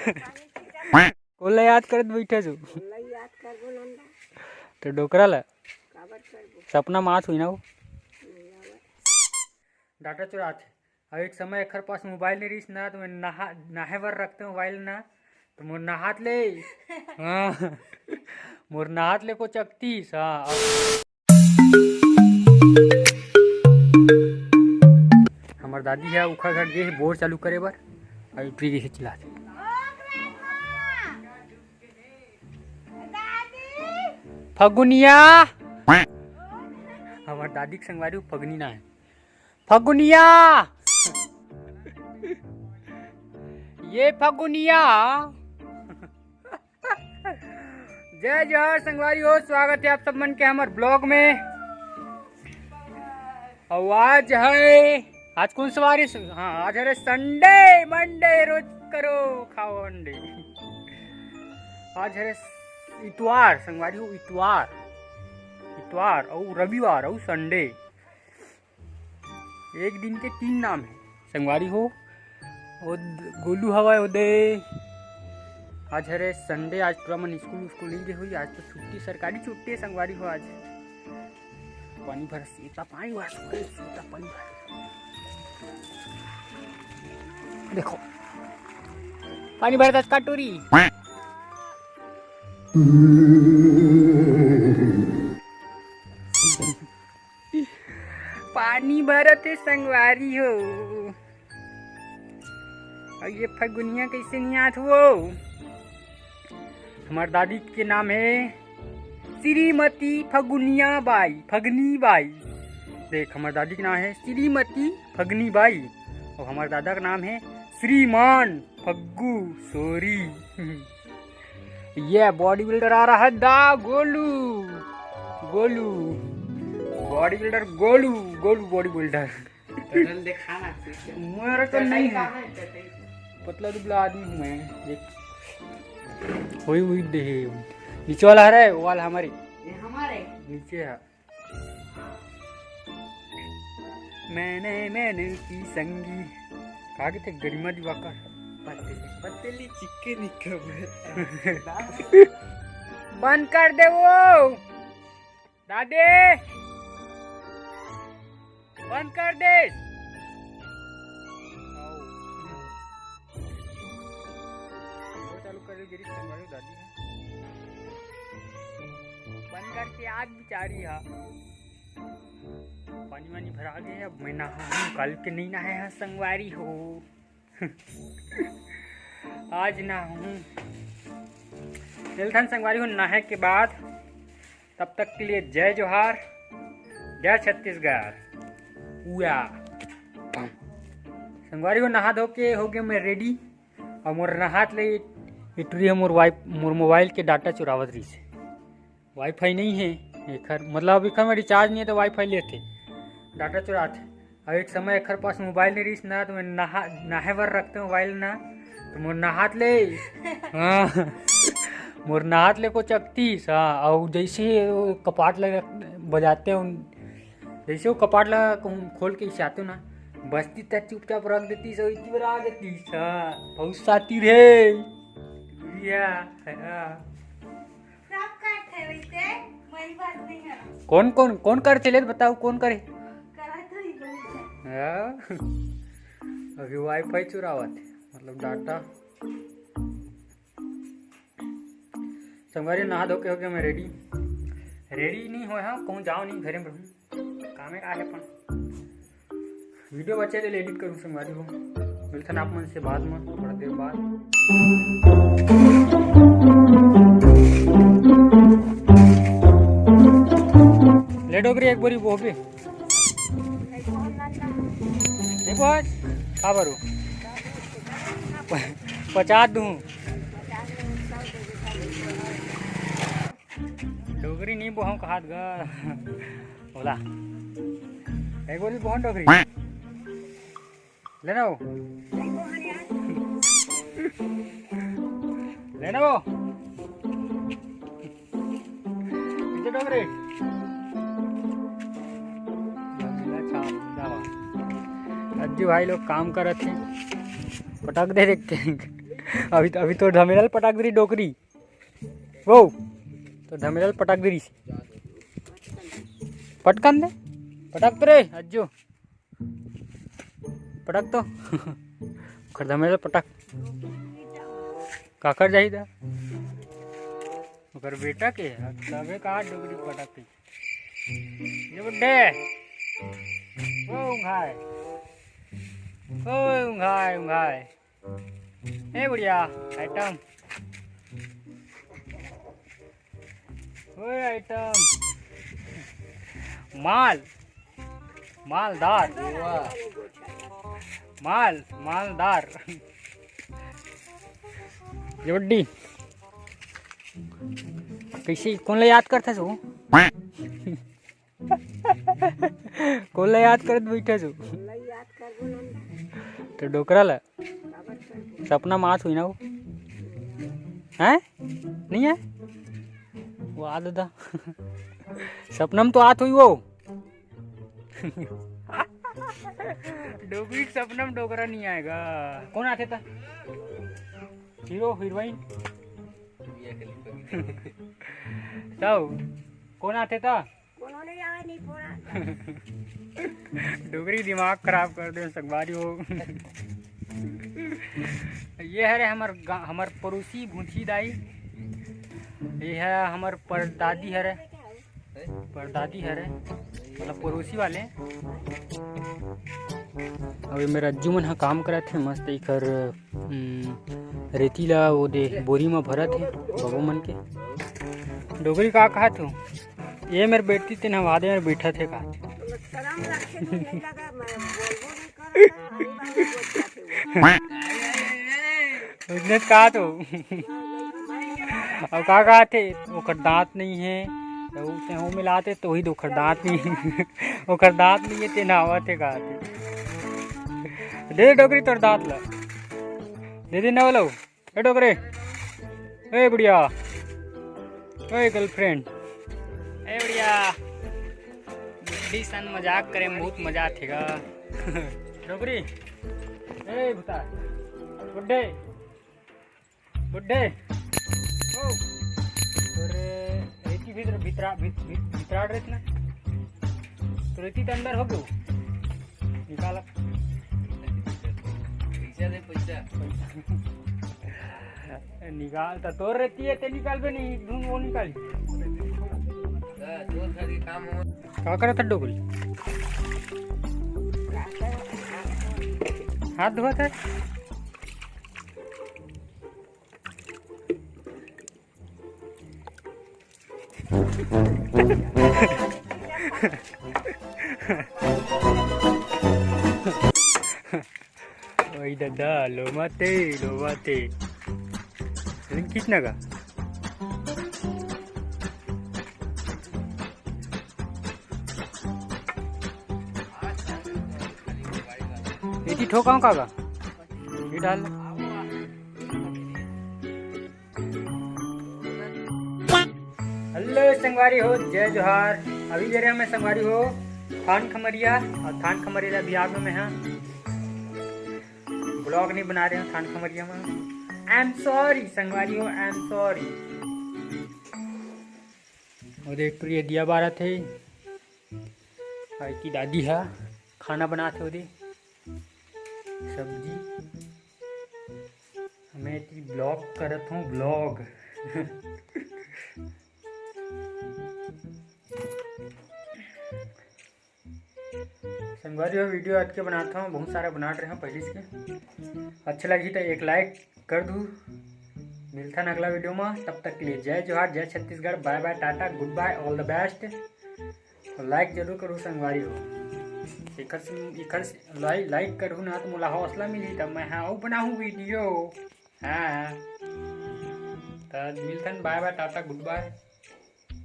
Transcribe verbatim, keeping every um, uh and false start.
कोन ला याद करत बइठे हस? तो डोकरा ला। सपना मात हुई ना वो। डाटा चुरात हे। अब एक समय एखर पास मोबाइल नहीं रहिस ना, तो मैं नहा-, नहाए बर रखते मोबाइल ना, तो मोर नहात ले, हाँ, मोर नहात ले कोचकतीस, हाँ। अब हमर दादी हे, उखर घर गे हे बोर चालू करे बर, अउ इटरी गे हे चिल्लात। फगुनिया, हमर दादी के संगवारी फगुनी ना हे। फगुनिया, ये फगुनिया। जय जोहार संगवारी हो, स्वागत हे आप सब मन के हमर ब्लॉग में। अउ आज हे, आज कोन सवारी? हाँ, आज हरे संडे, मंडे, रोज करो खाओ अंडे। आज हरे इतवार संगवारी हो, इतवार, इतवार अउ रविवार अउ संडे। एक दिन के तीन नाम हे संगवारी हो। ओ द-, गोलू हवय ओदे। आज हरे संडे, आज टूरा मन स्कूल उस्कूल नइ गे होही, आज तो छुट्टी, सरकारी छुट्टी हे संगवारी हो आज। पानी भर सीता, पानी भर सीता, पानी भर। देखो, पानी भर दस कटोरी। पानी भरत हे संगवारी हो। अउ ये फगुनिया कइसे नइ आत हो? हमर दादी के नाम हे श्रीमती फगुनिया बाई, फगनी बाई। देख, हमर दादी के नाम हे श्रीमती फगनी बाई, अउ हमर दादा के नाम हे श्रीमान फग्गू सोरी। ये बॉडी बिल्डर आ रहा है the Golu, Golu, bodybuilder Golu, Golu bodybuilder. चटन दिखाना चाहिए। मेरा तो चटाई नहीं है। कहाँ है चटाई? पतला दुबला आदमी हूँ मैं। देख। वही, वही दे। नीचे वाला हरे, वो वाला हमारे। ये हमारे? नीचे है। मैंने, मैंने की संगी। कहा के थे गरिमा दिवाकर? पतली, पतली चिकनी कमर। बंद कर दे वो। दादी, बंद कर दे। वो चालू कर दे, गिरी संगवारी दादी है। बंद करके आग बिचारी है। पानी वानी भरा गए, अब मैं नहाहूँ, कल के नहीं नहाए हैं संगवारी हो। आज नहाहूँ। मिलथन संगवारी हो नहाए के बाद, तब तक के लिए जय जोहार, जय छत्तीसगढ़। उया। संगवारी हो नहा धो के हो गया मैं रेडी, अउ मोर नहात ले इटुरी ह मोर वाई-, मोर मोबाइल के डाटा चुरावत रहिस हे। वाईफाई नहीं हे एखर, मतलब एखर में रिचार्ज नहीं हे तो वाईफाई लेथे, डाटा चुराथे। अउ एक समय एखर पास मोबाइल नहीं रहिस ना, तो मैं नहा-, नहाए बर रखते मोबाइल ना, तो मोर नहात ले, हाँ, मोर नहात ले कोचकतीस, हाँ, अउ जैसे ही वो कपाट लगा बजाते हैं, जैसे वो कपाट लगा कहूँ खोल के इसे आते हो ना, बजती तक चुपचाप रख देतीस, अउ इतनी बार आ जातीस, हाँ, बहुत सातिर हे। या, हाँ। सब करथे वैसे, मैं बात नहीं है। कौन, कौन, कौन करथे ले बताओ, कौन करे? करत होही बहुत। हाँ। अभी वाईफाई चुरावत हे, मतलब डाटा। संगवारी नहा धो के हो गया मैं रेडी। रेडी नहीं होय हाँ, कहूँ जाओ नहीं, घरे में रहूँ। कामे का है अपन। वीडियो बचे ले एडिट करूँ संगवारी हो। मिलथन आप मन से बाद में, थोड़ा देर बाद। ले डोकरी एक बोरी बोहबे। देखो आज, का बरू? प-, पचास दूँ। डोकरी नहीं बोहूँ कहात गा। बोला। एक बोरी बोहन डोकरी। लेना वो। लेना वो। पीछे डोकरी। अच्छा, जिंदाबाद। अज्जू भाई लोग काम करत हे। पटक दे देख के। अभी, अभी तो धमेला ल पटाक दे रही डोकरी। वो तो धमेला ल पटाक दे रही। पटकन दे, पटक तो रे अज्जू। पटक तो। ओकर धमेला पटक। काकर जाही दा? ओकर बेटा के ह, तबे का डोकरी पटक के। ये बुड्ढे। ओ उंघाय। ओ उंघाय, उंघाय। ए बुढ़िया, आइटम। ओए आइटम। माल। मालदार। माल, मालदार। ये बड्डी। कैसे, कोन ला याद करथस वो? कोन ला याद करत बैठे हस? तो डोकरा ला। सपना म आत होही ना वो? हैं? नहीं है? वो आ दादा। सपना म तो आत होही वो। डोकरी के सपना म डोकरा नहीं आएगा। कोन आथे ता? Hero, heroine? तब कोन आथे ता? कोनो नहीं आवे, नहीं फोड़ा। डोकरी दिमाग खराब कर दे संगवारी हो। ये हरे हमर गा-, हमर पड़ोसी भूंची दाई। ये है हमर परदादी हरे, परदादी हरे, मतलब पड़ोसी वाले। अउ ये मेर अज्जू मन ह काम करत हे मस्त इखर। हम्म, रेती ला वो दे बोरी म भरत हे बाबू मन के। डोकरी का कहत हो? ये मेर बैठती तेन हवा दे मेर बैठत हे कहत। उसने कहत हो। अब का कहत हे? ओकर दांत नहीं है, तो उसे हो मिलाते तो वही ओकर दांत नहीं है। ओकर दांत नहीं है, तेन आवत हे कहत हे। दे दे डोकरी तोर दांत ला। दे दे ना बोलो। ए डोकरे, ए बुढ़िया, ए गर्लफ्रेंड, ए बुढ़िया, बुड्ढी सन मजाक करे में बहुत मजा आथे गा। डोकरी, ए भूता, बुड्ढे, बुड्ढे, ओ, तोरे एती भीतर, भीतरा, भीत-, भीत-, भीतरा ड्रेस ना, तो रेती तो अंदर हो गयो। निकाल। पैसा दे, पैसा। निकाल, तो तोर रेती है, ते निकाल बे नहीं, धुन वो निकाल। हाँ, तोर घर के काम हो। का करत है डोकरी? हाथ धोत है। ओई ददा, लोमाते, लोमाते। लेकिन कितना का? इतनी ठोकाऊं का का? ये डाल। हेलो संगवारी हो, जय जोहार। अभी जा रहे हमें संगवारी हो थान खमरिया, और थान खमरिया अभी आगे में है, ब्लॉग नहीं बना रहे हो थान खमरिया में। I am sorry संगवारी हो, I am sorry। और एक तो ये दिया बारह थे, आई की दादी है, खाना बनाते हो दी सब्जी। मैं एती ब्लॉग करत हूँ, ब्लॉग। संगवारी हो, वीडियो अटके बनाता हूँ, बहुत सारा बना रहे हूँ पहले से। अच्छा लगी तो एक लाइक कर दू। मिलता अगला वीडियो में, तब तक के लिए जय जोहार, जय छत्तीसगढ़, बाय बाय, टाटा, गुड बाय, ऑल द बेस्ट। और लाइक जरूर करू संगवारी हो। एकर से, एकर से लाइ-, लाइक करू ना तो मोला हौसला मिली, तब मैं हाँ अउ बनाहूँ वीडियो। हाँ, तो मिलथन, बाय बाय, टाटा, गुड बाय।